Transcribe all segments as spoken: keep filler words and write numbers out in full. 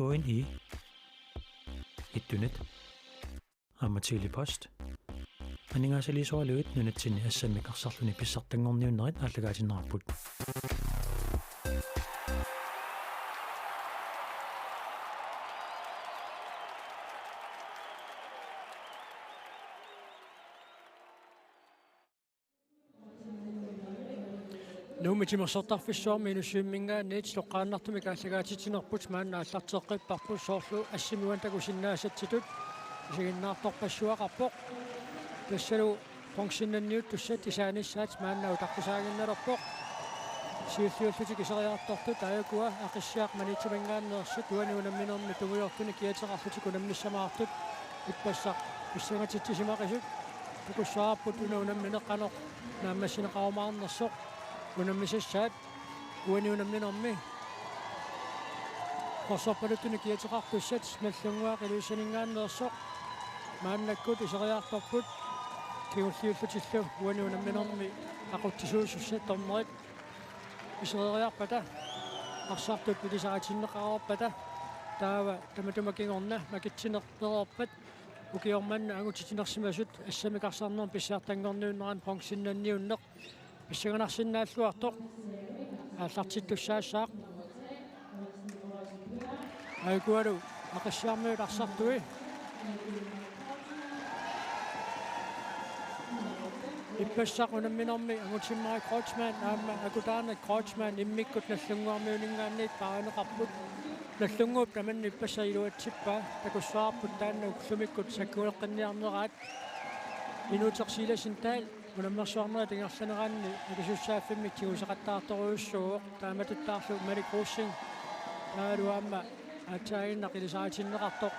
K N I, Ittunet, aamma Tele-Post. Aningaasaliisoraluit nunatsinni assammik arsarluni pissartanngorniunnerit aallakaatinneqarput. Nuummi Timersortarfissuarmi Inussivimminngaanniit toqqaannartumik aallakaatitsinerput maanna aallarteqqipparput, soorlu assimi uani takusinnaasatsitut isiginnaartorpassuaqarpoq. Tassalu bronzennanniuttussat isaanissaat maanna utaqqisaaginnalerpoq. Siulliullutik iseriartortut aajukua Aqissiaq Maniitsuminngaanneersut uani unamminermi tungujortuni kiateqarlutik unammissamaartut ippassaq pissangatitsisimaqisoq. Takussavarput una unammineq qanoq naammassineqarumaarnersoq. Unammisassaat uani unamminermi qorsorpaluttuni kiateqartussat Nagdlunguaq Ilulissaninngaanneersoq. Maannakkut iseriartorput kingulliullutillu uani unamminermi aqutsisuusussat dommerit isereriarpata arsartut ilisaritinneqareerpata, taava tamatuma kingorna makitsineq pereerpat ukioq manna angutititsinersimasut assammik arsarnermi pissartanngorniunnerani bronzennanniunneq pissanganarsinnaalluartoq aallartittussaassaaq. Aajukua Aqissiarmiut arsartui. Ippassaq unamminermi Angutimmarik Kreutzmann aamma Akutaanik Kreutzmann immikkut Nagdlunguarmiuninngaanniit paarineqarput. Nagdlunguup tamanna ippassaq iluatsippaa, takussavarput taanna ullumikkut sakkueqqinniarneraat. Inuuteq Silassen Dahl unammersuarnerit ingerlaneranni akisussaaffimmik tiguseqattaartorujussuuvoq, taamatuttaarlu Malik Rosing taavalu aamma aatsaaginnaq ilisaritinneqartoq.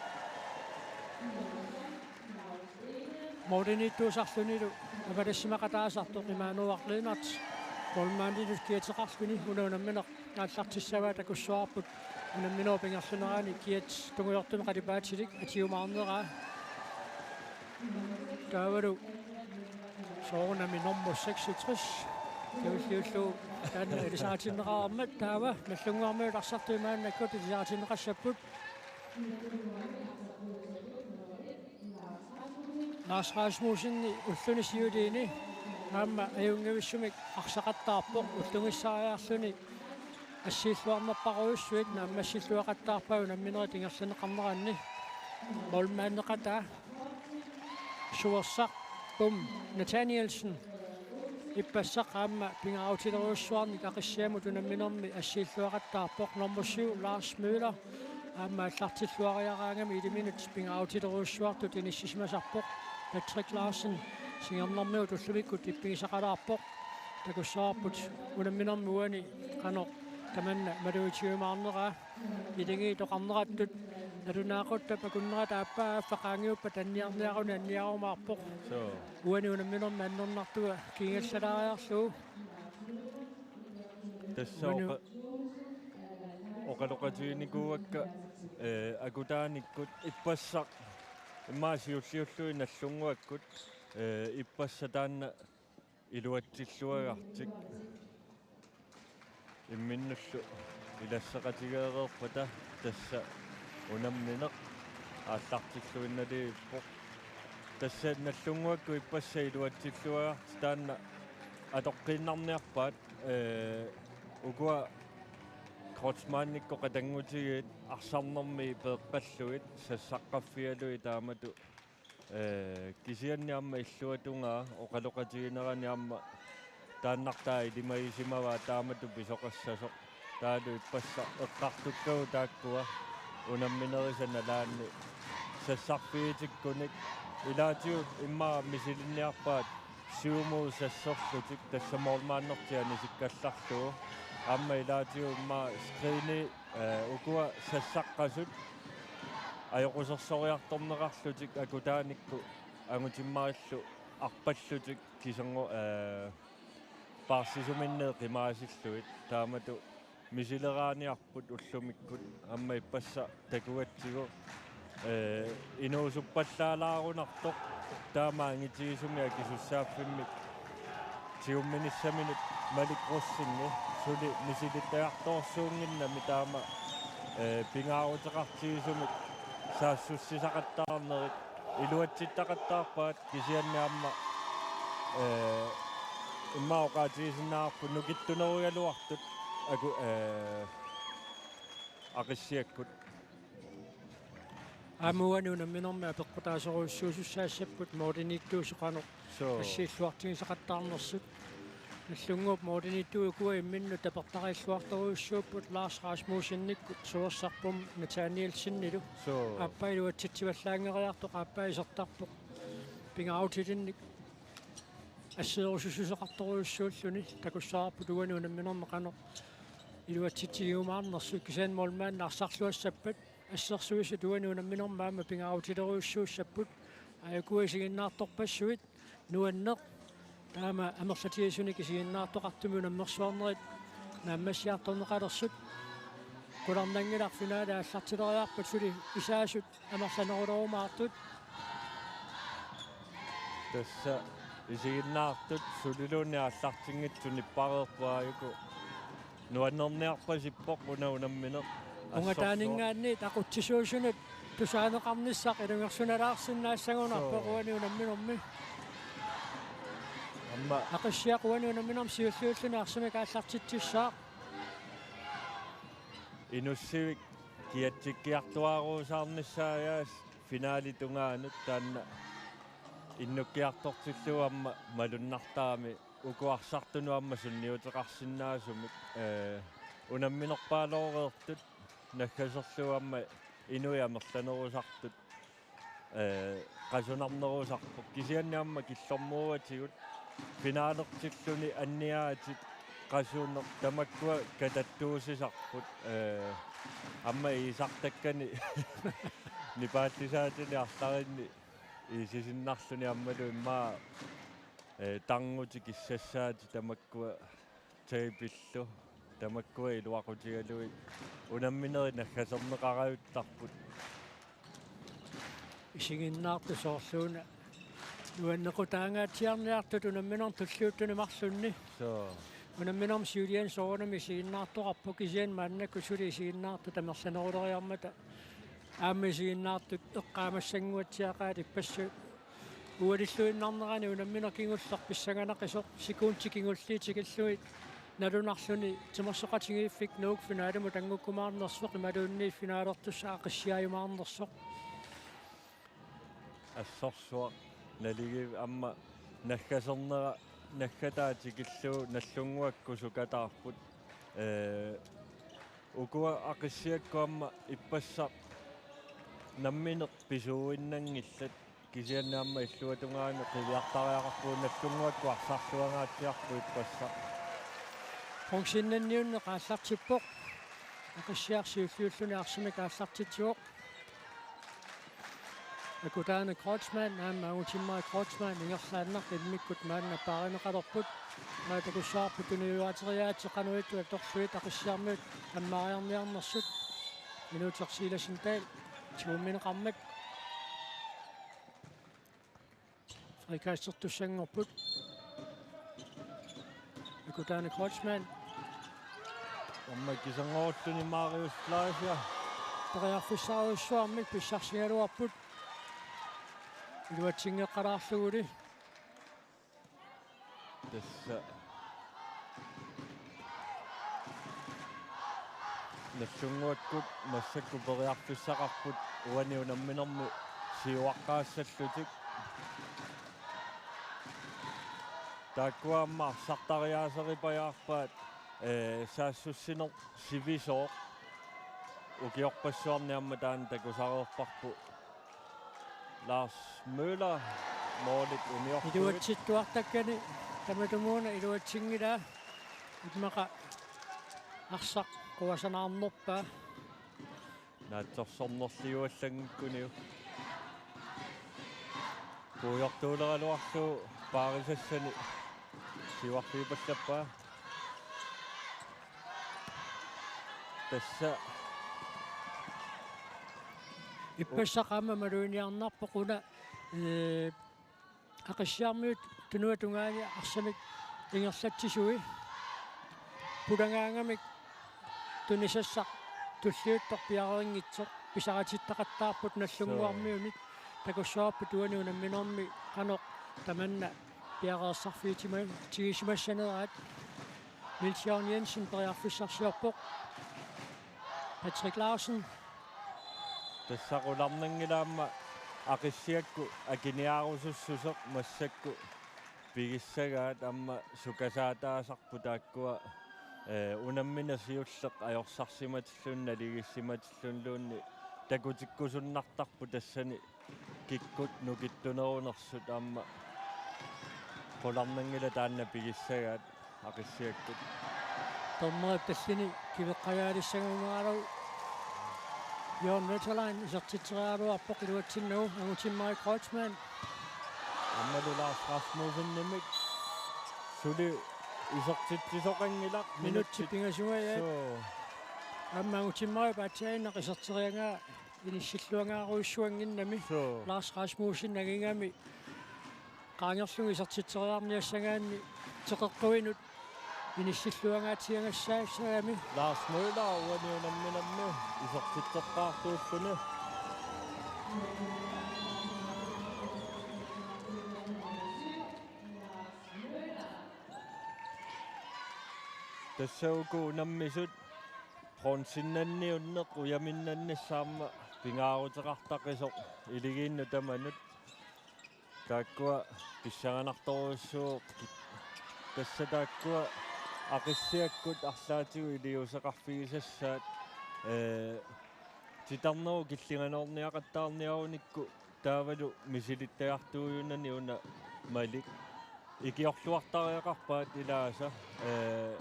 Målimiittuusarlunilu avalassimaqataasartoq Immanuel Lennert målmandinut kiateqarluni una unammineq aallartissavaa, takussavarput unamminerup ingerlanerani kiat tungujortumik qalipaatilik atiumaarneraa. Taavalu soorunami nummer seksogtres. Kingulliullugu taanna ilisaritinneqarmat, taava Nagdlunguarmiut arsartui maannakkut ilisaritinneqassapput. Lars Rasmussen ulluni siuliini aamma ajunngivissumik arsaqattaarpoq, ullunngissariarluni assiilluarnerparujussuit naammassilluaqattaarpai unamminerit ingerlanneqarneranni. Målmandeqataa Suersaq Bum Nathanielsen ippassaq aamma pingaarutilerujussuarnik Aqissiamut unamminermi assiilluaqattaarpoq. Nummer syv, Lars Møller, aamma aallartilluariaraangami iliminut pingaarutilerujussuartut inissisimasarpoq. Patrick Larsen singernermigut ullumikkut ippigisaqalaarpoq. Takussavarput unamminermi uani qanoq tamanna malugitigiumaarneraa. Iligiit oqarnerattut nalunaaqutaq akunnerata aappaa affaq qaangiuppat anniarniaruni anniarumaarpoq. Soo. Uani unamminermi annernartua kiingassalaariarlugu. Tassa uani oqa-, oqaloqatiginikuuakka, eh, Akutaanikkut ippassaq immaqa siulliullugit Nagdlunguakkut, eh, ippassaq taanna iluatsilluagartik imminnullu ilasseqatigeereerpata tassa unammineq aallartilluinnaliippoq. Tassa Nagdlunguakkut ippassaq iluatsilluagartik taanna atoqqiinnarniarpaat, ee, ukua Kreutzmannikkut qatanngutigiit arsarnermi peeqqallugit, sassaqqaffigalugit taamatut. Ee, kisianni aamma illuatungaa oqaloqatiginerani aamma taannartaa ilimagisimavaa taamatut pisoqassasoq. Taavalu ippassaq eqqartukkagut taakkua unamminerisa nalaanni sassarfigitikkunik. Ilaatigut immaqa misilinniarpaat siumut sasserlutik, tassa målmandertik anisikkallarlugu. Aamma ilaatigut immaqa screeni, ee, ukua sassaqqasut ajoqusersoriartorneqarlutik Akutaanikkut angutimmarillu arpallutik kiserngor-, ee, paarsisuminneq qimaasillugit. Taamatut misileraaniarput ullumikkut, aamma ippassaq takugatsigu, ee, inuusuppallaalaarunartoq taama angitigisumik akisussaaffimmik tigumminissaminut Malik Rosing suli misilittagartorsuunnginnami taama Ee, pingaaruteqartigisumik saassussisaqattaarnerit iluatsittaqattaarpaat kisianni aamma, ee, immaqa oqaatigisinnaavarput nukittunerugaluartut aku-, ee, Aqissiakkut. Aamma uani unamminermi apeqqutaasorujussuusussaassapput mooriniittuusoqanut Soo. Assiilluartigisaqattaarnersut. Nallunnguup mooriniittuut ukua imminnut tapertariilluartorujussuupput Lars Rasmussenikkut suersarpum Nathanielsenilu. Soo. Aappaat iluatsitsivallaanngeriartoq aappaat isertarpoq. Pingaarutilinnik asserusussuseqartorujussuulluni takussavarput uani unamminermi qanoq iluatsitsigiumaarnersut kisianni moormaanna arsarluassappat assersuisut uani unamminermi aamma pingaarutilerujussuussapput. Aajuku isiginnaartorpassuit nuanneq taama amerlatigisunik isiginnaartoqartumik unammersuarnerit naammassiartorneqalersut. Qularnanngilaq finaali aallartileriarpat suli isaasut amerlanerulerumaartut. Tassa isiginnaartut suliluunniit aallartinngitsut nippareerput aajuku. Nuannerniarpasippoq una unammineq. Ungataaninngaanniit aqutsisuusunut tusaaneqarnissaq ilungersunalaarsinnaassagunarpoq Soo. Uani unamminermi. Aamma Aqissiaq uani unamminermi siulliulluni arsamik aallartitsissaaq. Inussivik kiatsikkiartuaaruusaarnissaa finaali tungaanut taanna innukkiartortillugu aamma malunnartarami uku arsartunut aamma sunniuteqarsinnaasumik, ee, unamminerpaalooreertut naggaserlugu aamma inuit amerlanerusartut, ee, qasunarnerusarput kisianni aamma killormuuatigut finaalertilluni anniaatit qasuneq tamakkua katattuusisarput, ee, aamma iisartakkani nipaallisaatini arlarinni iisisinnarluni aammalu immaqa, ee, tarnutik kissassaatit tamakkua taipillu tamakkua iluaqutigalugit unamminerit naggaserneqarajuttarput. Isiginnaartut soorluuna nuannequtaangaatsiarniartut unamminermi tulliuttuni marlunni. Soo. Unamminermi siuliani soorunami isiginnaartoqarpoq kisianni maannakkut suli isiginnaartut amerlaneruleriarmata aamma isiginnaartut eqqaamassannguatsiaqaat ippassaq ualilluinnarnerani unammineq kingulleq pissanganaqisoq sekundi kingulliit tikillugit nalunarluni timersoqatigiiffik Nuuk finaalimut anngukkumaarnersoq imaluunniit finaalertussaq Aqissiaajumaarnersoq. Assorsuaq naligiivoq aamma naggasernera naggataa tikillugu Nallunnguakkut sukataarput. Ee, ukua Aqissiakkut aamma ippassaq nammineq pisuuinnanngillat kisianni aamma illuatungaani qiviartariaqarpugut Nallunnguakkut arsarluangaatsiarput ippassaq. Bronzennanniunneq aallartippoq. Aqissiaq siulliulluni arsamik aallartitsivoq. Akutaane Kreutzmann aamma Angutimmarik Kreutzmann ingerlaannaq immikkut maanna paarineqalerput. Maanna takussavarput tunuliuaateriaatsit qanoq ittuat atorlugit Aqissiarmiut ammaariarniarnersut. Minutsi Silassen Dahl tigummineqarmat. Frikastertussanngorput. Akutaane Kreutzmann. Aamma kisanngorulluni Marius Fleischer. Periarfissarujussuarmik pissarsigaluarput. Iluatsinngeqqalaarluguli. Tassa Nallunnguakkut massakkut periarfissaqarput uani unamminermi siuaqqaassallutik. Taakkua aamma arsartariaaseripajaarpaat, ee, saassussineq sivisooq. Ukiorpassuarni aamma taanna takusareerparput. Lars Møller, målit uniortuit. Iluatsittuartakkani tamatumuuna iluatsinngilaa. Immaqa arsaq quasanaarnerpaa. Naatsorsornerliuallanngikkuniuk. Puigortuuleraluarlugu paarisassani siuarfigipallappaa. Tassa. Ippassaq aamma maluginiarnarpoq una, ee, Aqissiarmiut tunuatungaani arsamik ingerlatsisui. Pulagaangamik tunisassaq tulliuttoq piareerinngitsoq pisaqatittaqattaarput Nagdlunguarmiunit. Takussavarput uani unamminermi qanoq tamanna piareersarfigitima-, tigisimassaneraat. Niels Jørgen Jensen periarfissarsiorpoq. Patrick Larsen. Tassa qularnanngilaq aamma Aqissiakkut akiniaarusussuseq massakkut pigissagaat aamma sukasaataasarput taakkua, ee, unammineq siulleq ajorsarsimatilluni naligiissimatilluniluunniit takutikkusunnartarput tassani kikkut nukittunerunersut aamma qularnanngilaq taanna pigissagaat Aqissiakkut. Dommerip tallini kiveqqajaalissagunaralugu Jørgen Vesterland isertitseriaraluarpoq iluatsinnagu Angutimmarik Kreutzmann. Aammalu Lars Rasmussenimik suli isertitsisoqanngilaq minutsit pingasut. Suu. Aamma Angutimmarip aatsaaginnaq iserteriagaa inissilluangaarujussuannginnami. Suu. Lars Rasmussen angigami qaangerlugu isertitseriarniassagaanni teqeqquinut inissilluangaatsiagassaassagami. Lars Møller uani unamminermi isertitseqqaartuulluni. Tassa uku unammisut bronzinnanniunneq ujaminnannissaat aamma pingaaruteqartaqisoq iligiinnut tamanut. Taakkua pissanganartorujussuuvoq. Tassa taakkua Aqissiakkut arlaatigut iliuuseqarfigisassaat, ee, titarnerup killinganoorniaqattaarniarunikku taavalu misilittagartuujunani una Malik. Ikiorluartariaqarpaat ilaasa, ee,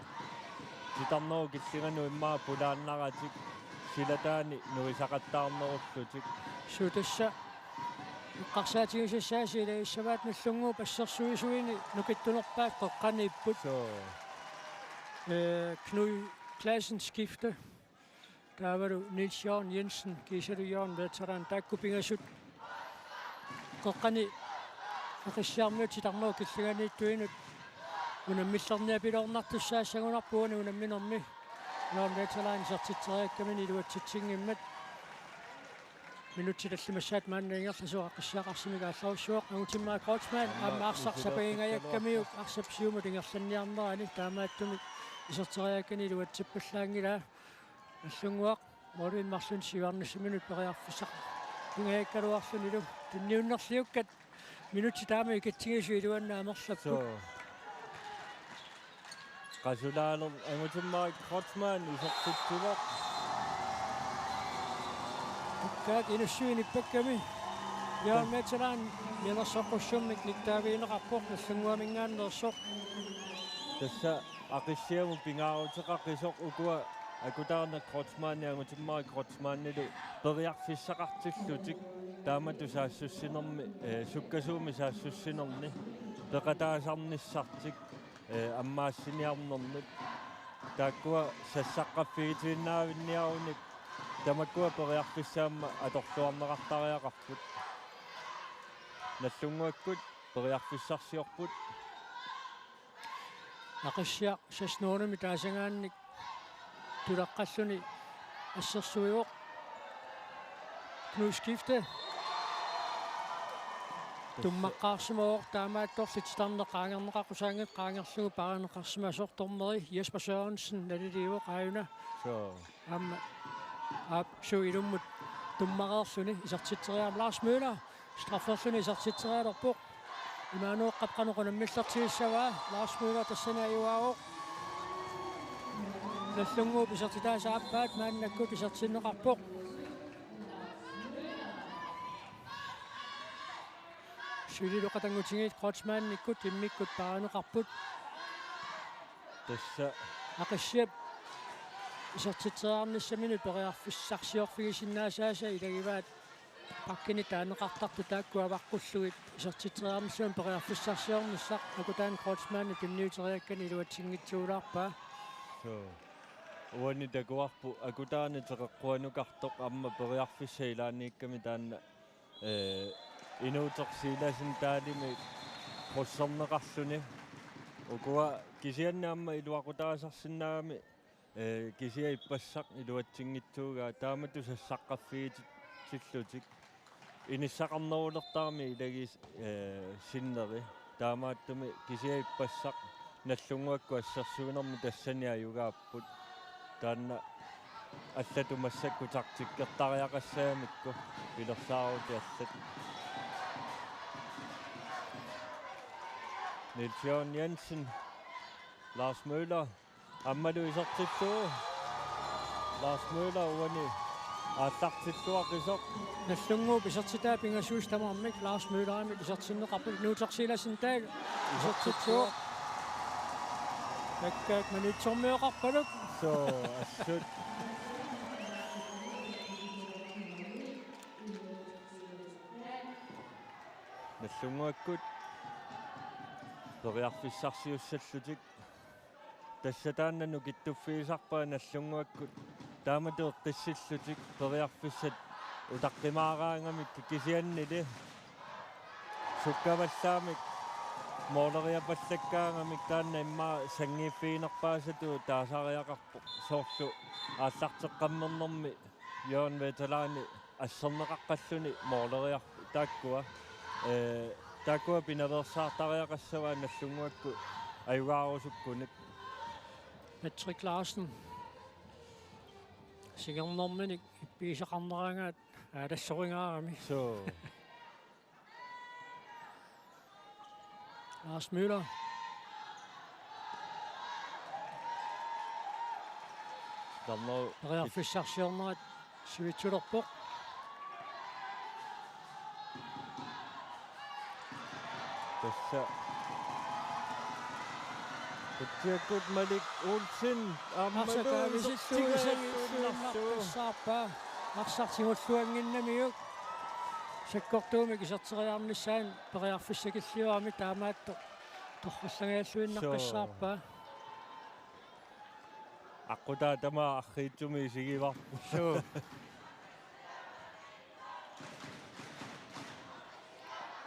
titarnerup killinganut immaqa pulaannaratik silataani nuisaqattaarnerullutik. Suu tassa eqqarsaatigisassaasi ilagissavaat Nagdlunguup assersuisuini nukittunerpaat qeqqaniipput. Suu. Ee, Knud Clausen skifte. Taavalu Niels Jørgen Jensen, kiisalu Jørgen Vesterland, taakku pingasut qeqqani Aqissiarmiut titarnerup killinganiittuinut unammillerniapiloornartussaassagunarpoq uani unamminermi. Jørgen Vesterland isertitseriakkaminik iluatsitsinngimmat. Minutsit tallimassaat maanna ingerlasoq Aqissiaq arsamik aallarussuaq. Angutimmarik Kreutzmann aamma arsaq sapagingajakkamiuk arsap siumut ingerlanniarnerani taamaattumik iserteriakkani iluatsippallaanngilaa. Nagdlunguaq målmandip marlunnik siuarnissaminut periarfissaqangajakkaluarlunilu tunniunnerliukkat minutsit taama ikitsigisut iluanni amerlapput. Suu. Qasulaalerpoq Angutimmarik Kreutzmann isertitsivoq. Ukkaak inussuinippakka. Jørgen Vesterland mianersoqqussummik nittaavigineqarpoq Nagdlunguaminngaanneersoq. Tassa Aqissiamut pingaaruteqaqisoq ukua Akutaarneq Kreutzmann Angutimmarik Kreutzmannilu periarfissaqartillutik taamatut saassussinermi, ee, sukkasuumik saassussinerni peqataasarnissartik, ee, ammaassiniarnermut. Taakkua sassarfigitinnaaviniarunik tamakkua periarfissat aamma atorluarneqartariaqarput. Nagdlunguakkut periarfissarsiorput. Aqissiaq seks nul-imi taasagaannik tulaqqalluni assersuivoq. Knud skifte. Tummaqqaarsimavoq taamaattorli titarneq qaangerneqaqqusaanngitsoq qaangerlugu paarineqarsimasoq. Dommeri Jesper Sørensen naliliivoq aajuna. Suu. Aamma aap suu ilummut tummareerluni isertitseriarami Lars Møller. Strafferluni isertitserialerpoq. Imaanngooqqap qanoq unammillertigissavaa. Lars Møller tassani ajugaavoq. Nagdlunguup isertitaasa aappaat maannakkut isertinneqarpoq. Sulilu qatanngutigiit Kreutzmannikkut immikkut paarineqarput. Tassa Aqissiap isertitseriarnissaminut periarfissarsiorfigisinnaasaasa ilagivaat bakkini taaneqartartut taakku avaqqullugit isertitseriarnissamut periarfissarsiornissaq Akutaarneq Kreutzmannip tunniuteriakkani iluatsinngitsuulaarpaa. Suu. Uani takuarput Akutaarneq teqeqquanukartoq aamma periarfissat ilaanniikkami taanna, ee, Inuuteq Silassen Dahlimik krydserneqarluni. Ukua kisianni aamma iluaqutaasarsinnaagami Ee, kisianni ippassaq iluatsinngitsuugaa taamatut sassaqarfigitillutik. Inissaqarnerulertarami ilagis-, ee, sinneri. Taamaattumik kisianni ippassaq Nagdlunguakkut assersuinermi tassani ajugaapput. Taanna allatut massakkut taktikkertariaqassagamikku pilersaarutit allat. Niels Jørgen Jensen, Lars Møller, aammalu isertillugu. Lars Møller uani aallartilluaqisoq. Nagdlunguup isertitaa pingasuusut tamarmik Lars Møllerimit isertinneqarput. Nuuter Silassen Dahl isertitsuoq. Takkaak Maniitsormioqarpaluk. Soo, assut. Nagdlunguakkut periarfissarsiussallutik. Tassa taanna nukittuffigisarpaat Nagdlunguakkut taamatut eqqissillutik periarfissat utaqqimaaraangamik kisiannili sukkavallaamik mooleriapallakkaangamik taanna immaqa sanngiiffiginerpaasatut taasariaqarpoq soorlu aallarteqqammernermi Jørgen Veterani asserneqaqqalluni mooleriarput taakkua. Ee, taakkua pinaveersaartariaqassavaat Nagdlunguakkut ajugaarusukkunik. Patrick Larsen. Singernerminik ippigisaqarneraangaat aalassorigaarami. Soo. Lars Møller. Tammo. Periarfissarsiornerat sivitsulerpoq. Tassa. Kutsiakkut Malik Olsen aammalu arsakaavisillugu isertigaluinnarlugu. Isertigaluinnarlugu. Arsaq tigulluannginnamiuk. Sakkortuumik iserteriarnissaanut periarfissakilliorami taamaattoq torrallangajaalluinnaqqissaarpaa. Soo. Aqqutaa tamaat arriitsumik isigivarput. Soo.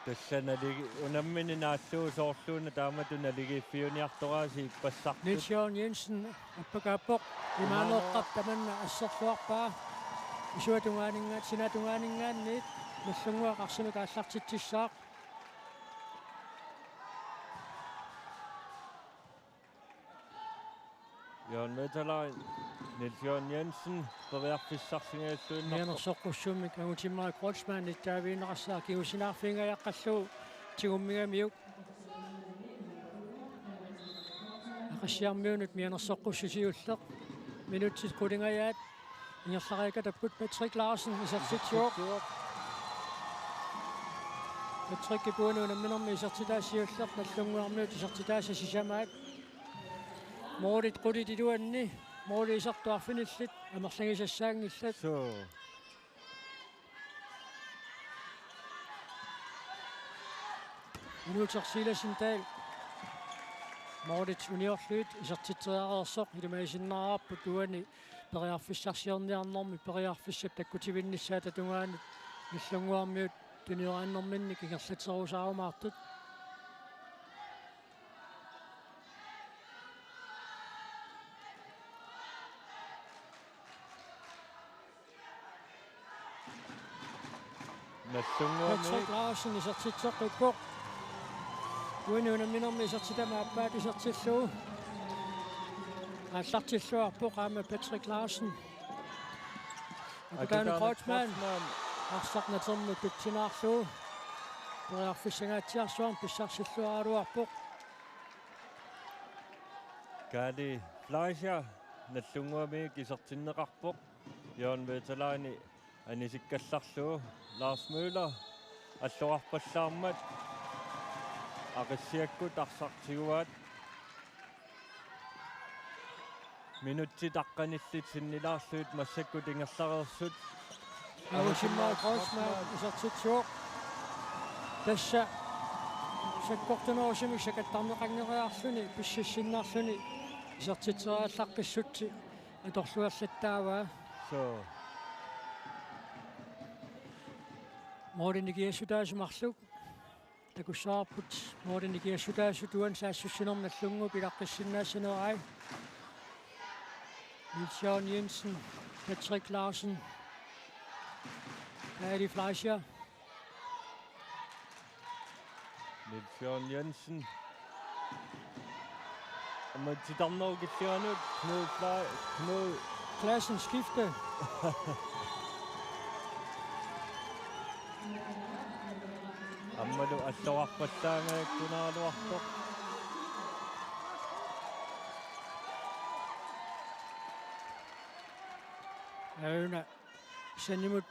Tassa naligi-, unammineq naallugu soorluuna taamatut naligiiffiuniartoraasiit ippassartut. Niels Jørgen Jensen appakaappoq. Imaanooqqap tamanna asserluarpaa. Isuatungaaninngaanniit, sinaatungaaninngaanniit Nagdlunguaq arsamik aallartitsissaaq. Jørgen Veteraan, Niels Jørgen Jensen, periarfissarsingajalluinnarpoq. Mianersoqqussummik angutimmarik Kreutzmann nittaavigineqassaaq kingusinaarfigingajaqqallugu tigummigamiuk. Aqassiarmiunut mianersoqqussut siulleq. Minutsit qulingajaat ingerlariakatapput. Patrick Larsen isertitsivoq. Patrickip uani unamminermi isertitaa siulleq, Nagdlunguarmiut isertitaasa sisamaat. Målit qulit iluanni, målit isertut arfinillit amerlagisassaanngillat. Soo. Inuuteq Silassen Dahl. Målit uniorlugit isertitseriareersoq ilimagisinnaararput uani periarfissarsiorniarnermi periarfissat takkutivinnissaata tungaanut Nagdlunguarmiut tunioraannerminnik ingerlaterusaarumaartut. Nagdlunguami. Patrick Larsen isertitseqqippoq. Uani unamminermi isertitami aappaata isertillugu. Aallartilluarpoq aamma Patrick Larsen. Akutaanut Akutaanut Kreutzmann. Kreutzmann. Arsaq natermut pitsinaarlugu. Periarfissangaatsiarsuarmik pissarsilluaraluarpoq. Kaali Fleischer, Nagdlunguami isertinneqarpoq. Jørgen Veterani anisikkallarlugu. Lars Møller, allorarpallaarmat. Aqissiakkut arsaq tiguaat. Minutsit aqqanillit sinnilaarlugit massakkut ingerlareersut. Angutimmarik Kreutzmann isertitsivoq. Tassa sakkortunerusumik sakattarneqanngeriarluni, pississinnarluni, isertitseriallaqqissutsi atorluallattaavaa. Soo. Målit nikiassutaasut marluk. Takussavarput målit nikiassutaasut uani saassussinermi Nagdlunguup ilaqqissinnaassanerai. Niels Jørgen Jensen, Patrick Larsen, Kaali Fleischer. Niels Jørgen Jensen. Aamma titarnerup killinganut Knud Fle-, Knud. Klassen skifte. Aammalu alluarpallaangajakkunaaraluartoq. Auna sannimut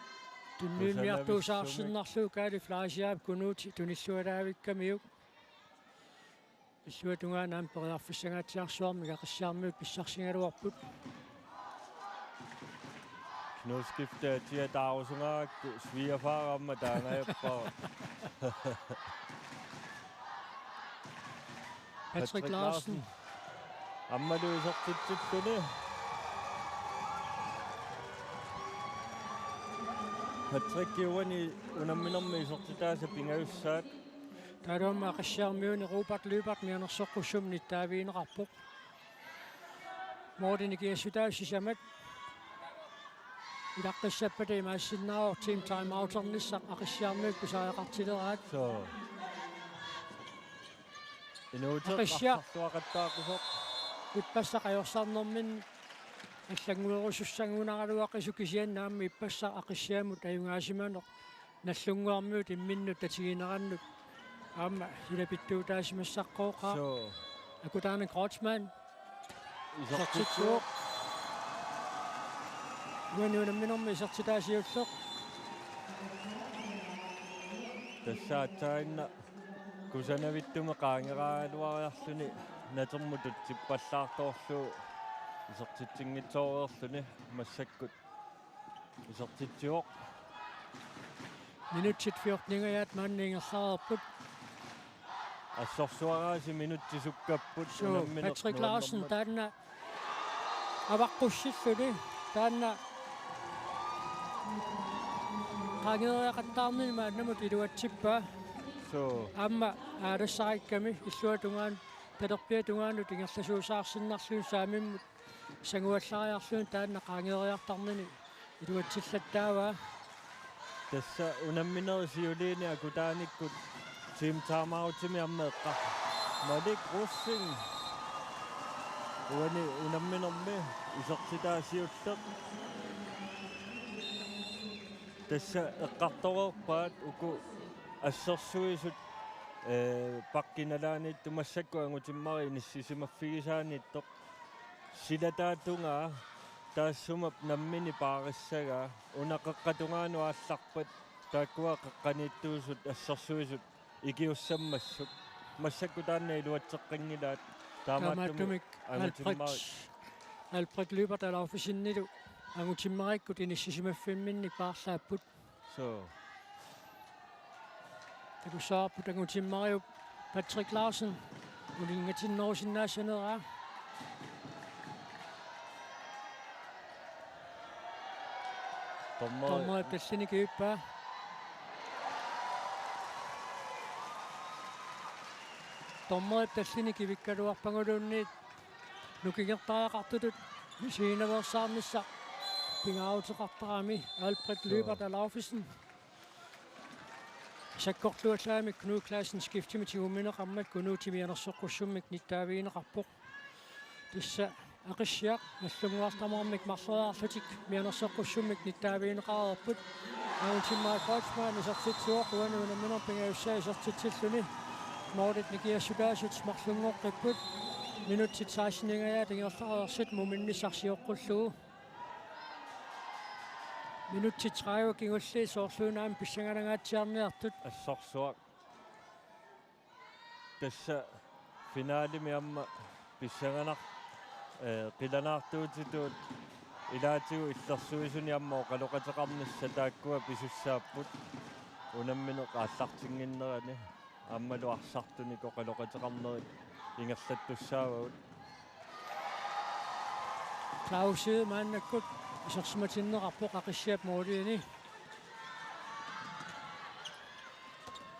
tunniunniartuusaarsinnarlugu Kaali Fleischerip Kunuuti tunillualaavikkamiuk. Illuatungaanut aamma periarfissanngaatsiarsuarmik Aqissiarmiut pissarsigaluarput. Knud skifte tia taarusungaarakku svigerfar aamma taangajappara. Patrick Larsen. Aammalu isertitsilluni. Patrick uani unamminermi isertitaasa pingajussaat. Taavalu aamma Aqissiarmiuni Robert Lyberth mianersoqqussummik nittaavigineqarpoq. Målip nikingassutaasa sisamat ilaqqissappata imaassinnaavoq team timeouternissaq Aqissiarmiut pisariaqartileraat. Soo. Inuuteq Aqissiaq. Arsarluaqattaaqusoq. Ippassaq ajorsarnerminni allannguerusussangunaraluaqisoq kisianni aamma ippassaq Aqissiamut ajugaasimaneq Nagdlunguarmiut imminnut tatiginerannut aamma ilapittuutaasimassaqqooqaaq. Soo. Akutaana Kreutzmann. Isertitsivoq. Uani unamminermi isertitaa siulleq. Tassa aatsaannaq kusanavittumik qaangeraaraluariarluni natermut tutsippallaartoorlugu isertitsinngitsooreerluni massakkut isertitsivoq. Minutsit fjorteningajaat maanna ingerlareerput. Assorsuaraasi minutsit sukkapput. Soo, Patrick Larsen taanna avaqqussilluni taanna qaangeeriaqattaarnini maannamut iluatsippaa. Soo. Aamma aalassarikkami illuatungaanut talerpiatungaanut ingerlasuusaarsinnarlugu saamimmut sanguallariarluni taanna qaangeeriartarnini iluatsillattaavaa. Tassa unamminerit siuliini akutaanikkut team timeoutimi aamma eqqar. Malik Rosing. Uani unamminermi isertitaa siulleq. Tassa eqqartoreerpaat uku assersuisut, ee, pakkinalaaniittumassakkut angutimmari inissisimaffigisaaniittoq. Silataatungaa taassuma nammineq paarissagaa una qeqqatungaanut aallarpat taakkua qeqqaniittuusut assersuisut ikiussammassuk. Massakkut taanna iluatseqqanngilaat. Taamaattumik Taamaattumik Albrecht, Albrecht Lyberth Alaufesenilu angutimmarikkut inissisimaffimminnik paarlaapput. Soo. Takussavarput angutimmariup Patrick Larsen uninngatinnerusinnaassaneraa. Dommeri. Dommeri tallini kivippaa. Dommeri tallini kivikkaluarpaguluunniit nukingertariaqartutut misigiinnaveersaarnissaq pingaaruteqartarami Albrecht Lyberth Alaufesen. Sakkortuallaamik Knud Klassen skiftimik tigummineqarmat Kunuuti mianersoqqussummik nittaavigineqarpoq. Tassa Aqissiaq Nagdlunguaq tamarmik marloriarlutik mianersoqqussummik nittaavigineqareerput. Angutimmari Kreutzmann isertitsivoq uani unamminermi pingajussaa isertitsilluni. Målip nikingassutaasut marlunngoqqipput. Minutsit seksteningajaat ingerlareersut muminnissaq sioqqullugu. Minutsit tredive kingulliit soorluuna aamma pissanganangaatsiarniartut. Assorsuaq. Tassa finalemi aamma pissanganar-, ee, qilanaartuutitut ilaatigut illersuisuni aamma oqaloqateqarnissaq taakkua pisussaapput unammineq aallartinnginnerani aammalu arsartunik oqaloqateqarnerit ingerlattussaavagut. Claus Egede maannakkut isersimatinneqarpoq Aqissiap måliini.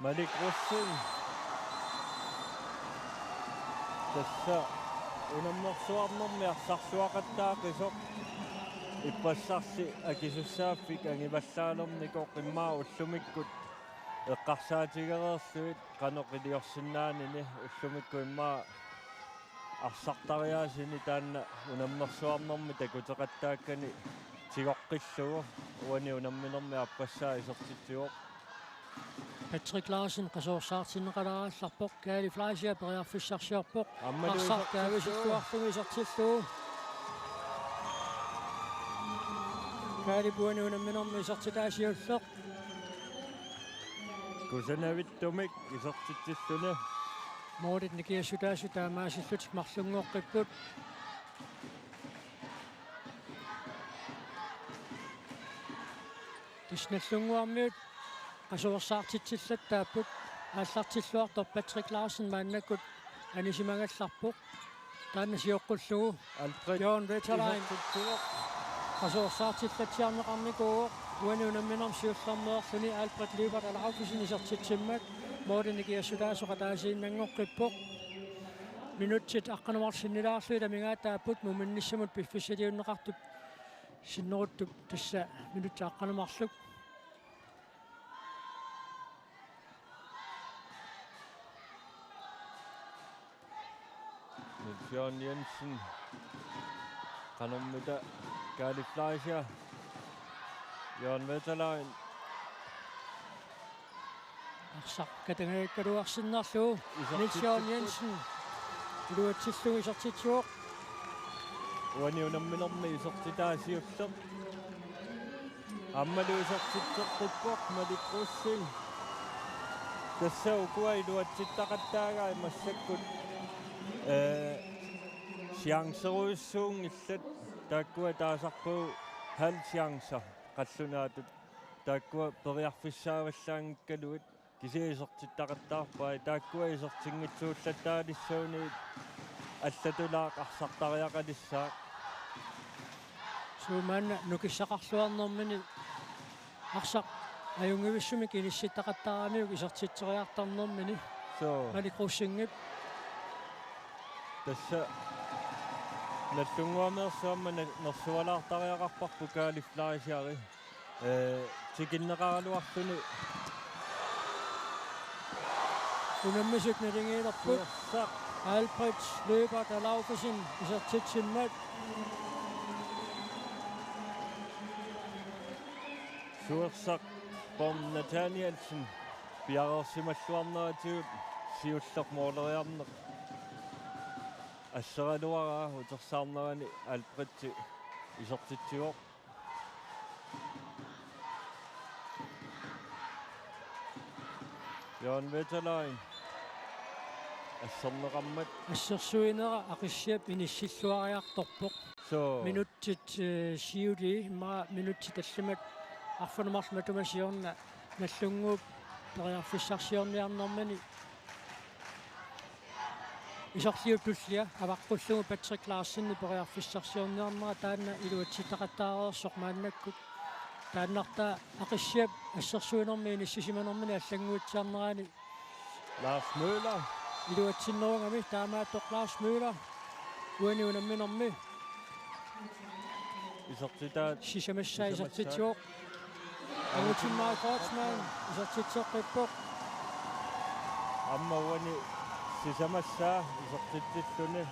Malik Rosing. Tassa Unammersuarnermi arsarluaqattaaqisoq ippassarli akisussaaffik angivallaalernikoq immaqa ullumikkut eqqarsaatigereerlugit qanoq iliorsinnaanini ullumikkut immaqa arsartariaasini taanna unammersuarnermi takuteqattaakkani tigoqqillugu uani unamminermi aappassaa isertitsivoq. Patrick Larsen qasuersaartinneqalaallarpoq, Kaali Fleischer periarfissarsiorpoq. Aammalu arsaq isertittuuvoq. Kaavisilluarlugu isertillugu. Kaali uani unamminermi isertitaa siulleq. Kusanavittumik isertitsilluni. Målit nikiassutaasut taamaasillutik marlunngoqqipput. Tassa Nagdlunguarmiut qasuersaartitsillattaapput, aallartilluartoq Patrick Larsen maannakkut anisimagallarpoq. Taanna sioqqullugu Albert Jørgen Vetterlein isertitsivoq. Qasuersaartillatsiarneqarnikuuvoq uani unamminermi siullermeerluni Albert Lyberth Alaufesen isertitsimmat, målit nikiassutaasoq ataasiinnanngoqqippoq. Minutsit aqqaneq-marluk sinnilaarlugit amigaataapput, muminnissamut piffissaliunneqartup sinneruttup tassa minutsit aqqaneq-marluk. Niels Jørgen Jensen. Qanormita Kaali Fleischer. Jørgen Vetterlein. Arsaq katangakkaluarsinnarlugu. Isertitsipput. Niels Jørgen Jensen. Iluatsillugu isertitsivoq. Uani unamminermi isertitaa siulleq. Aammalu isertitseqqippoq Malik Rosing. Tassa ukua iluatsittaqattaagai massakkut, ee, chancerujussuunngillat, taakkua taasarpagut halv chancer qallunaatut, taakkua periarfissaavallaanngikkaluit. Kisianni isertittaqattaarpai, taakkua isertinngitsuullattaalissuunniit allatulaaq arsartariaqalissaaq. Suu, maanna nukissaqarluarnermini arsaq ajunngivissumik inissittaqattaaramiuk isertitseriartarnermini. Suu. Malik Rosingip. Tassa Nagdlunguarmeersuarmut na-, nersualaartariaqarparput Kaali Fleischeri. Ee, tikinneqaraluarluni. Unammisut naligiilerput. Suersaq. Albert Lyberth Alaufesen isertitsimmat. Suersaq Born Nathanielsen piareersimalluarneratigut siulleq måleriarneq asseraluaraa utersaarnerani Albert isertitsivoq. Jørgen Vetterlein. Asserneqarmat. Assersuinera Aqissiap inissilluariartorpoq. Suu. Minutsit, eh, siulii, immaqa minutsit tallimat arfineq-marluk matuma siorna Nagdlunguup periarfissarsiorniarnermini. Isorliup tullia avaqqullugu Patrick Larsenip periarfissarsiorniarnera taanna iluatsittaqattaareersoq maannakkut. Taannartaa Aqissiap assersuinermi inissisimanermini allannguitsiarnerani. Lars Møller. Iluatsinnerugami taamaattoq Lars Møller. Uani unamminermi. Isertitaat. Sisamassaa. Sisamassaa isertitsivoq. Angutimmarik Kreutzmann isertitseqqippoq. Aamma uani sisamassaa isertitsilluni.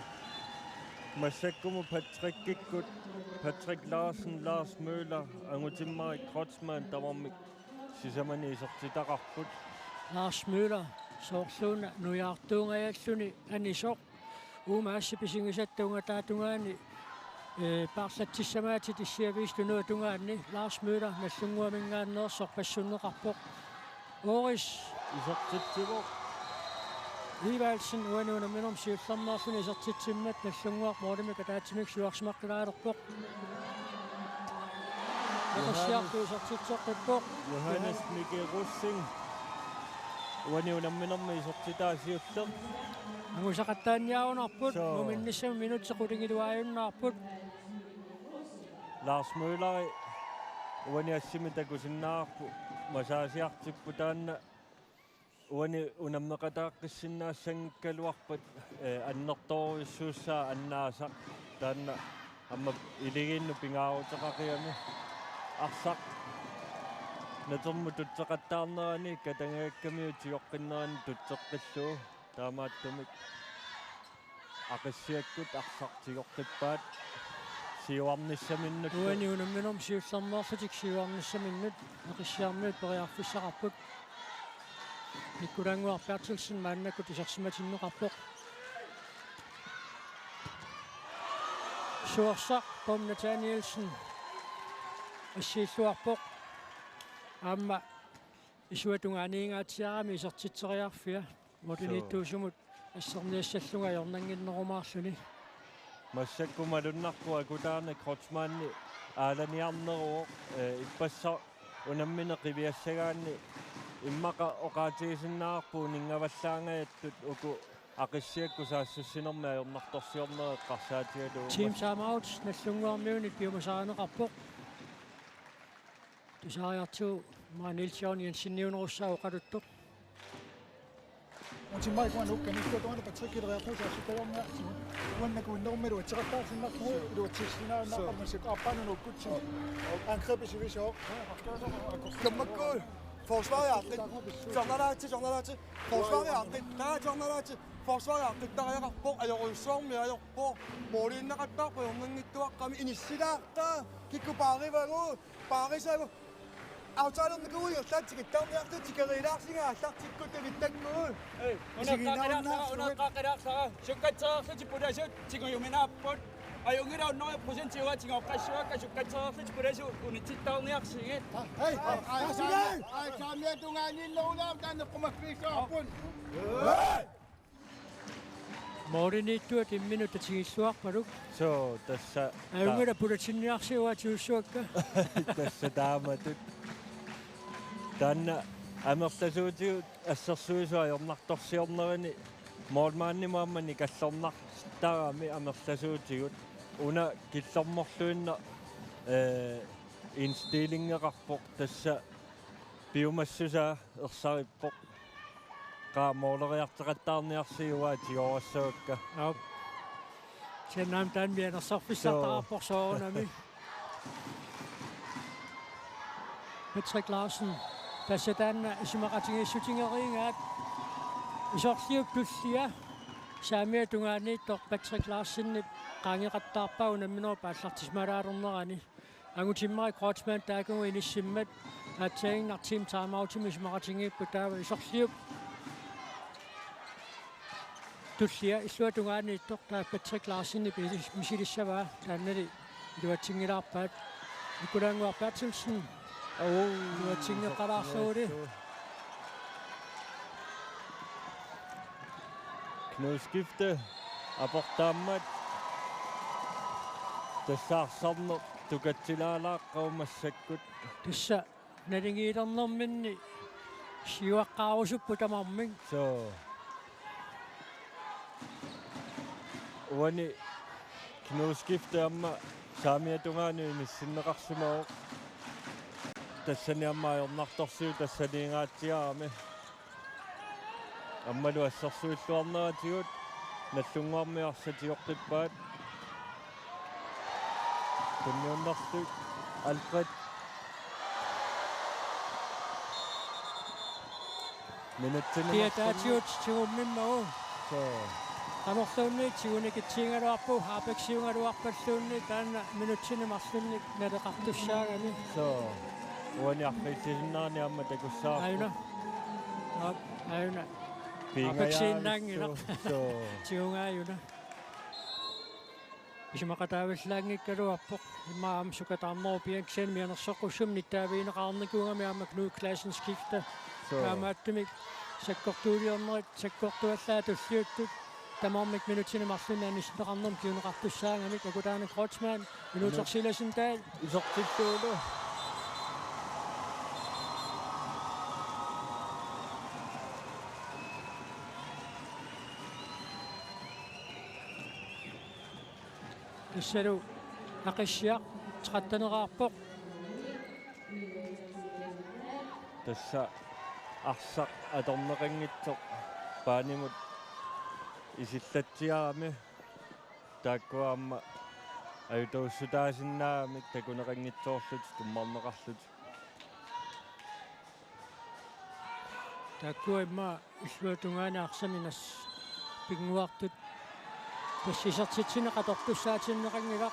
Massakkumut Patrickikkut, Patrick Larsen, Lars Møller, Angutimmarik Kreutzmann tamarmik sisamani isertitaqarput. Lars Møller, soorluuna nujaartuungajalluni anisoq. Uuma aasiit pisigisatta ungataatungaani, eh, paarlatsissamaatsit issiaviisut tunuatungaanni, Lars Møller Nagdlunguaminngaanneersoq passunneqarpoq. Oris. Isertitsivoq. Evaldsen uani unamminermi siullermeerluni isertitsimmat Nagdlunguaq målimik ataatsimik siuarsimaqqilaalerpoq. Johannes. Oqassiartu isertitseqqippoq. Johannes Miki Rosing. Uani unamminermi isertitaa siulleq. Angusaqattaaniarunarput. Suu. Muminnissamut minutsit qulingiluaajunnaarput. Lars Møller uani assimi takusinnaavarput masaasiartipput taanna. uani unammeqataaqqissinnaassanngigaluarpat, eh, annertoorujussuussaaq annaasaq, taanna aamma iligiinnut pingaaruteqaqigami. Arsaq natermut tutseqattaarnerani katangagakkamiuk tigoqqinnerani tutseqqillugu, taamaattumik Aqissiakkut arsaq tigoqqippaat siuarnissaminnut. Uani unamminermi siullermeerlutik siuarnissaminnut Aqissiarmiut periarfissaqarput. Nikolai Berthelsen maannakkut isersimatinneqarpoq. Suorsaq Tom Nathanielsen assiilluarpoq. Aamma isuata tungaaniingaatsiarami isertitseriarfia. Mooriniittuusumut asserniassallunga ajornannginnerumaarluni. Massakkut malunnarpoq akutaanik Kreutzmanni aalaniarneruvoq, eh, ippassaq unammineq qiviassagaanni immaqa oqaatigisinnaavarput uninngavallaangajattut uku Aqissiakkut saassussinermi ajornartorsiornerat eqqarsaatigalugu. Team timeout Nagdlunguarmiunit piumasarineqarpoq. Tusariartigu maani Niels Jørgen Jensen niunerussaa oqaluttoq. Utimai kuan ukka nittuatuana Patrick Ileriarpuu saassuttajaarniartigu. Uannaku innerummi iluatseqattaarsinnarlugu iluatsissinnaajunnarpara massakkut aappaanut ukkutsigu. Angribi sivisooq. Kammakkut. Forsvarertik. Tornalaatsi, tornalaatsi. Forsvarertik. Taa tornalaatsi. Forsvarertik tariaqarpoq ajorujussuarmi ajorpoq. Mooliinnaqattaarpoq ajornanngitsuaqqami inissilaartaa. Kikkut paarivagut. Paarisagut. Aftaalernikuuvoq, aallartikittarniartut tikeriilaarsinnaapput aallartikkut tavittakkuuvoq. Ei, unaqqaqilaarlara, unaqqaqilaarlara. Sukkatsereerlutik pulasut tigujuminaapput. Ajunngilaq hundrede procent tigoqqassuakka sukkatsereerlutik pulasut unitsittaarniarsigit. Ei, ei, ei, ei, ei, saamiata tungaaniinnerulaartoq taanna qumaffigissavarput. Mooriniittuat imminnut tatigilluarpaluk. Soo, tassa. Ajunngilaq pulatinniarsiuk aatsuussuakka. Tassa taamatut. Taanna amerlasuutigut assersuisut ajornartorsiornerini moormaanni maamma nikallornartarami amerlasuutigut. Una killormorluinnaq, eh, indstillingeqarpoq tassa piumassusaa ersarippoq. Qaa mooleriartoqattaarniarsiuk aatsuussavakka. Aap. Siannaam taanna mianersorfissartaqarpoq soorunami. Patrick Larsen. Tassa taanna isumaqatigiissutigeriigaat. Isorliup tullia. Saamiata tungaaniittoq Patrick Larsenip qaangeqattaarpaa unamminerup aallartisimalaalernerani. Angutimmarik Kreutzmann taakugu inissimmat aatsaannguaq team timeoutimi isumaqatigiipput taava Isorliup tullia illuata tungaaniittoq taava Patrick Larsenip misilissavaa taannali iluatsinngilaarpaat. Nikolaannguaq Berthelsen. Au. Iluatsinngeqqalaarluguli. Knudeskift aportaammat tassa arsarneq tukatsilaalaaqqa massakkut. Tassa naligiilernerminni siuaqqaarusupput tamarmik. Soo. Uani Knudeskift aamma saamiata tungaanut inissinneqarsimavoq. Tassani aamma ajornartorsiut tassaniingaatsiarami. Aammalu assersuilluarneratigut Nagdlunguarmiut arsaq tigoqqippaat. Tunniunnerlugu Alfred. Minutsini marlunni. Piataatigut tigummimmagu. Soo. Qanorluunniit tigunikitsigigaluarpugut, Harbeksiugaluarpalluunniit taanna minutsini marlunni naleqartussaagami. Soo. Uani arfiillisinnaani aamma takussavarput. Aajuna. Aap, aajuna. Piingajaavissuu. Harbeksiinnaanngilaq. Soo. Tigugaajuna. Isumaqataavallaanngikkaluarpoq. Immaqa aamma sukataarnerup piankisan mianersoqqussumik nittaavigineqarnikuugami aamma Knud Clausen skifte. Soo. Taamaattumik sakkortuuliornerit sakkortuallaat tulliuttut tamarmik minutsini marlunni anissinneqarnermut kinguneqartussaagamik. Akutaanik Kreutzmann, Minuutersilasintaal. Isertittuulu. Tassalu Aqissiaq tretten-eraarpoq. Tassa arsaq atorneqanngitsoq baanimut isillatsiarami, taakkua aamma ajutoorsuutaasinnaammata takuneqanngitsoorlutik tummarneqarlutik. Taakkua immaqa illuatungaani arsami nas pinnguartut. Tassa isertitsineq atortussaatinneqanngilaq.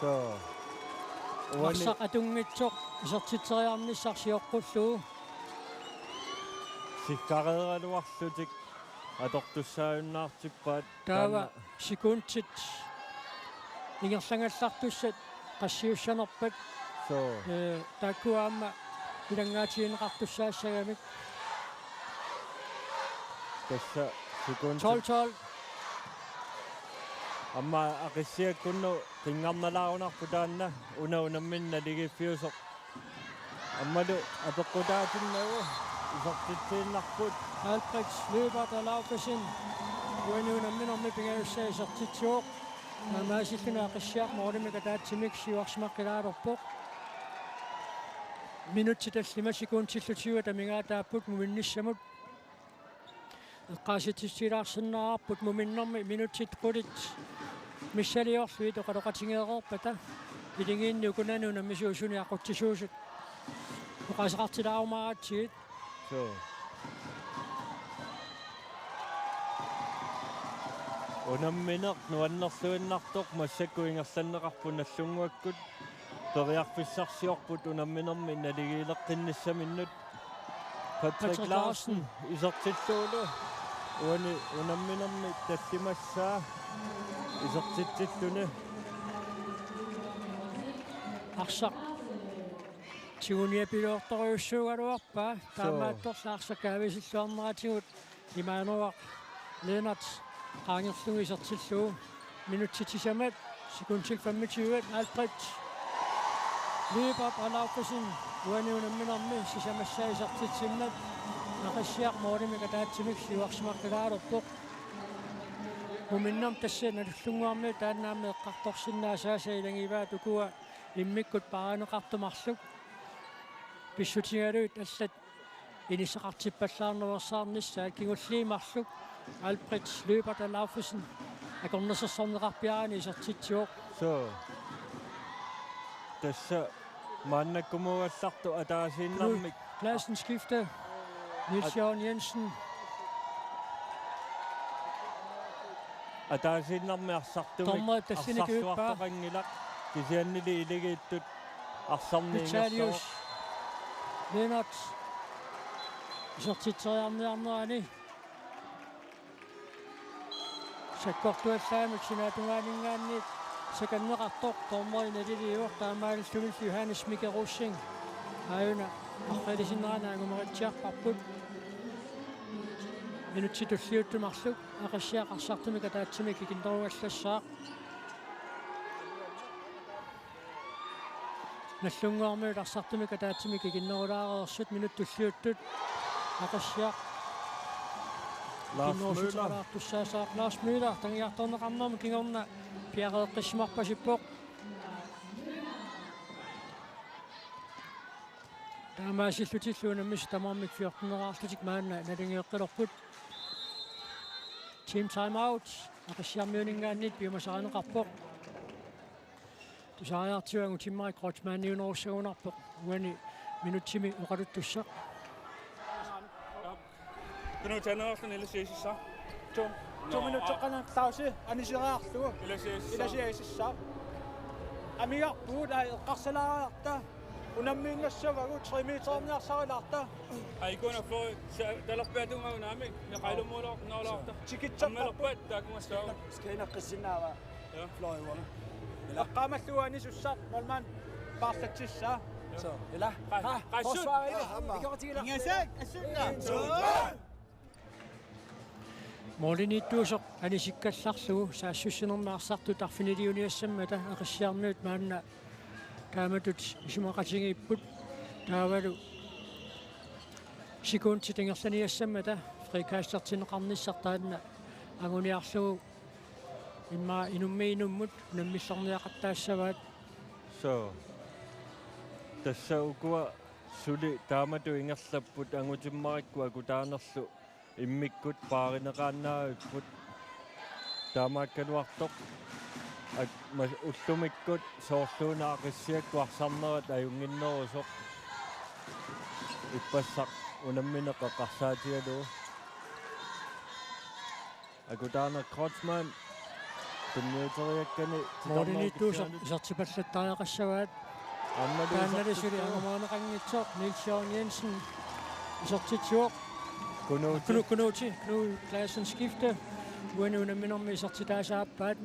Soo. Uani arsaq atunngitsoq isertitseriarnissaq sioqqullugu. Sikkareeraluarlutik atortussaajunnaartippaat. Taava taanna sekundit ingerlagallartussat qassiussanerpat. Soo. Ee, taakkua aamma ilanngaatigineqartussaassagamik. Tassa sekundit. Tolv tolv. Aamma Aqissiakkunnut qinngarnalaarunarpoq taanna una unammineq naligiiffiusoq. Aammalu apeqqutaatinnagu isertitsiinnarput. Albrecht Lyberth Alaufesen uani unamminermi pingajussaa isertitsivoq. Taamaasilluni Aqissiaq målimik ataatsimik siuarsimaqqilaalerpoq. Minutsit tallimat sekundillu tyvet amigaataapput muminnissamut. Eqqaasitsissutigilaarsinnaavarput muminnermi minutsit qulit missiliorlugit oqaloqatigeereerpata. Iligiinni ukunani unammisuusuni aqutsisuusut oqaaseqartilaarumaaratsigu. Soo. Unammineq nuannerluinnartoq massakkut ingerlanneqarpoq Nagdlunguakkut. Periarfissarsiorput unamminermi naligiileqqinnissaminnut. Patrick Patrick Larsen. Larsen isertillugulu uani unamminermi tallimassaa isertitsilluni. Arsaq tiguniapiloortorujussuugaluarpaa. Soo. Taamaattorli arsaq kaavisilluarneratigut Immanuaq Lennert qaangerlugu isertillugu. Minutsit sisamat sekundit femogtyve. Albrecht Lyberth Alaufesen uani unamminermi sisamassaa isertitsinnat Aqissiaq målimik ataatsimik siuarsimaqqilaalerpoq. Muminnermi tassa Nagdlunguarmiut taanna aamma eqqartorsinnaasaasa ilagivaat ukua immikkut paarineqartut marluk. Pissutigalugit allat inissaqartippallaarnerusaarnissaat kingulliit marluk Albrecht Lyberth Alaufesen akornusersorneqarpiarani isertitsivoq. Soo. Tassa maannakkumuugallartoq ataasiinnarmik. Klassen skifte. Niels At- Jørgen Jensen. Ataasiinnarmik arsartumik. Dommeri tassani kivippaa. Arsarsuartoqanngilaq kisiannili iligiittut arsarniingersoq. Vitalius Lennert isertitseriarniarnerani sakkortuallaamik sinaatungaaninngaanniit sakanneqartoq dommeri naliliivoq, taamaalilluni Johannes Mike Rosing aajuna arriilisinneranik angumeritsiarparput. Minutsit tulliuttut marluk Aqissiaq arsartumik ataatsimik ikinnerugallassaaq. Nagdlunguarmiut arsartumik ataatsimik ikinnerulaareersut minutsit tulliuttut. Aqissiaq Lars Møller. Ikinnerussuteqalaartussaassaaq. Lars Møller, tagiartorneqarnermut kingorna piareeqqissimarpasippoq. Taamaasillutillu unammisut tamarmik fjorteneraarlutik maanna naligeqqilerput. Team timeout Aqissiarmiuninngaanniit piumasarineqarpoq. Tusariartigu Angutimmarik Kreutzmanniunerussagunarpoq uani minutsimi oqaluttussaq. Tunutaneerluni ilasiisissaa. To, to Nå, minutsit a- qanantlausi aniseriarlugu. Ilasiisissaa. Ilasiisissaa. Amigarpugut ai eqqarsalaariarta. Unammiinnassavagut tre meterniarsarilaarta. Ai kuna for talerpiatunga unami. Ja qailumuuloor naalaarta. Tikitseqqapput. Ammalerpat taakuma saava. Skal ind og krisinnaava. Ja. Fløj under. Ila. Eqqaamallugu anisussaq målmand paarlatsissaa. Så, ila. Qas-, ha, qasut. Forsvaret, ila. Aamma. Ingasak, assunga. Målimiittuusoq anisikkallarlugu saassussinermi arsartut arfiniliuniassammata Aqissiarmiut maanna taamatut isumaqatigiipput taavalu sekundit ingerlaniassammata frikastertinneqarnissaq taanna anguniarlugu immaqa inummiit inummut unammillerniaqattaassavaat. Så. Tassa ukua Suli taamatut ingerlapput angutimmarikku akutaanerlu immikkut paarineqaannaavipput. Taamaakkaluartoq ak-, ma-, ullumikkut soorluuna Aqissiakkut arsarnerat ajunnginnerusoq ippassaq unammineq eqqarsaatigalugu. Akutaaneq Kreutzmann tunniuteriakkani Mooriniittuusoq titarnerupitsianut isertipallattariaqassavaat. Aammalu taannali suli isertittuuvoq. Angumerineqanngitsoq Niels Jørgen Jensen isertitsivoq. Knuth. Knu-, Knuth, Knud Clausen skifte. Uani unamminermi isertitaasa aappaat.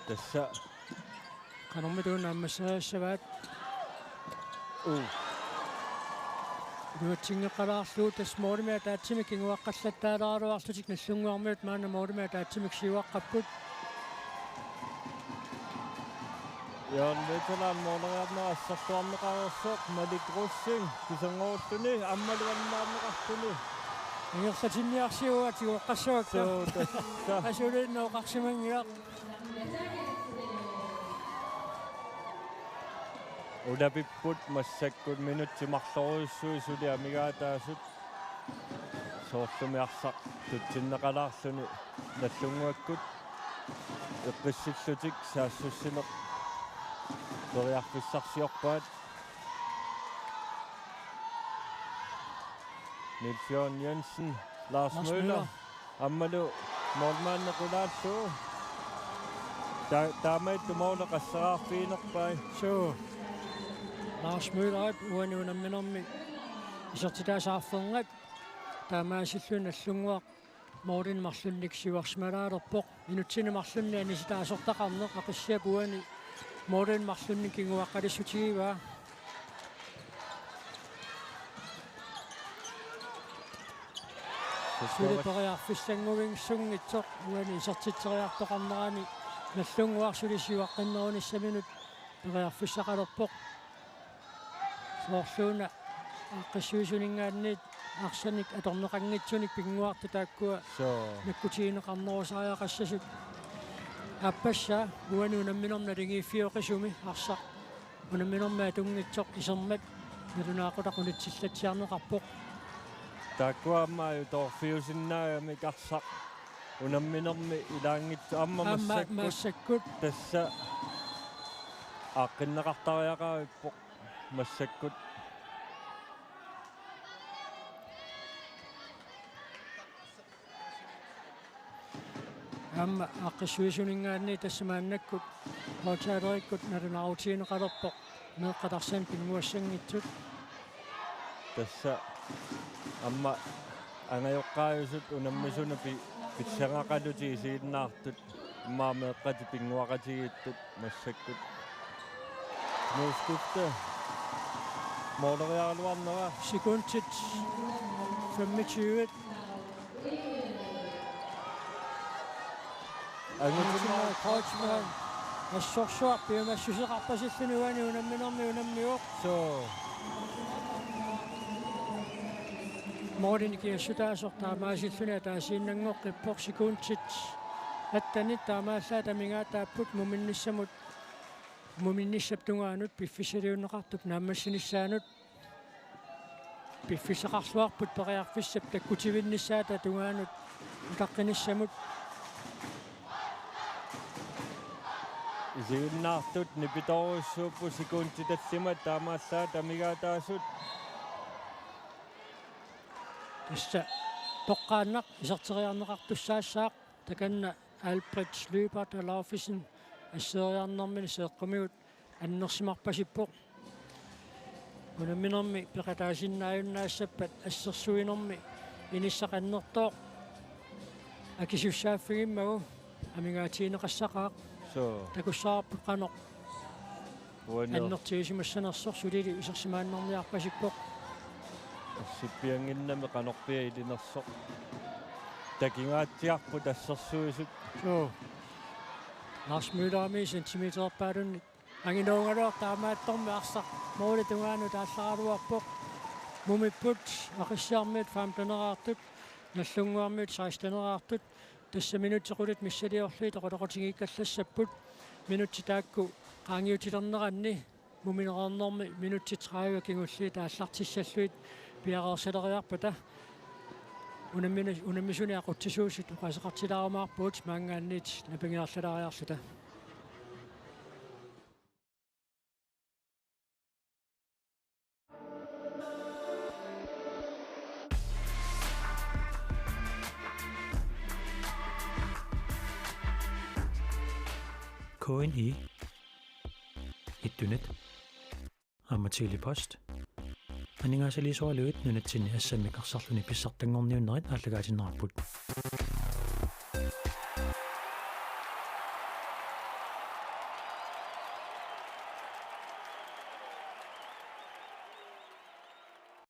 Tassa. Qanormita uunga ammasseriassavaat. Uu. Iluatsinngikkaluarlugu tassa moorimi ataatsimik kinguaqqallattaalaaraluarlutik Nagdlunguarmiut maanna moorimi ataatsimik siuaqqapput. Jørgen Veteran mooleriarnera asserluarneqareersoq Malik Rosing kiserngoorulluni aammalu annaanneqarluni. Ingerlatinniarsiuk tigoqqassavakka. Suu, tassa. Asuliinnaq oqarsimanngilaq. Ulapipput massakkut minutsit marloriussuit suli amigaataasut. Soorlumi arsaq tutsinneqalaarluni Nagdlunguakkut eqqissillutik saassussineq periarfissarsiorpaat. Niels Jørgen Jensen, Lars Lars Møller, Møller. Aammalu målmandi qulaallugu. Ta-, taamaattut måli qasseraarfiginerpai. Suu. Lars Møller uani unamminermi isertitaasa arfernat. Taamaasilluni Nagdlunguaq målinik marlunnik siuarsimaalaalerpoq. Minutsini marlunni anisitaasortaqarneq Aqissiap uani målinik marlunnik kinguaqqalissutigivaa. Suli periarfissannguinngissunngitsoq uani isertitseriartoqarnerani Nagdlunguaq suli siuaqqinnerunissaminut periarfissaqalerpoq. Soorluuna aaqqissuisuninngaanniit arsanik atorneqanngitsunik pinnguartut taakkua. Suu. Nakkutigineqarnerusariaqassasut. Aappassaa uani unamminermi naligiiffioqisumi arsaq unamminermi atunngitsoq isermat nalunaaqutaq unitsillatsiarneqarpoq. Taakkua aamma ajutoorfiusinnaagamik arsaq unamminermi ilaanngitsoq aamma. Aamma massakkut. Massakkut. Tassa aaqqinneqartariaqarpoq massakkut. Aamma aaqqissuisuninngaanniit tassa maannakkut aftalereersimakkut nalunaarutigineqalerpoq meeqqat arsaq pinnguassanngitsut. Tassa aamma angajoqqaajusut unammisunut pi-, pissangaqalutik isiginnaartut aamma meeqqatik pinnguaqatigiittut massakkut. Knuth skifte. Måleriaraluarnera. Sekundit femogtyve. Angutimmarik Kreutzmann. Assorsuaq piumassuseqarpasilluni uani unamminermi unammivoq. Suu. Målinik kiassutaasoq taamaasilluni ataasiinnanngoqqippoq sekundit attenit taamaallaat amigaataapput muminnissamut, muminnissap tungaanut piffissaliunneqartup naammassinissaanut. Piffissaqarluarput periarfissap takkutivinnissaata tungaanut utaqqinissamut. Isiginnaartut nipitoorujussuupput sekundit tallimat taamaallaat amigaataasut. Tassa toqqaannaq iserteriarneqartussaassaaq takanna Albrecht Lyberth Olufsen assersuiniarnermini seeqqumigut annersimarpasippoq. Unamminermi peqataasinnaajunnaassappata assersuinermi inissaq annertooq akisussaaffigimmagu amigaatigineqassaqaaq. Suu. Takussavarput qanoq uani annertusimassanersoq sulili isersimaannarniarpasippoq. Assippiannginnami qanorpiaq ilinersoq. Takingaatsiarput assersuisut. Suu. Lars Møllerimi centimeterpaalunnik anginuugaluaq taamaattormi arsaq målip tungaanut aallaraluarpoq. Mumipput Aqissiarmiut femteneraartut, Nagdlunguarmiut seksteneraartut, tassa minutsit qulit missiliorlugit oqaloqatigiikkallassapput, minutsit taakku qaangiutilerneranni mumineqarnermi minutsit tredive kingulliit aallartissallugit piareersaleriarpata unammina-, unammisuni aqutsisuusut oqaaseqartilaarumaarpugut maanngaanniit napangiarlalaariarluta. K N I, Ittunet, aamma Tele-Post aningaasaliisoralugit nunatsinni assammik arsarluni pissartanngorniunnerit aallakaatinneqarput.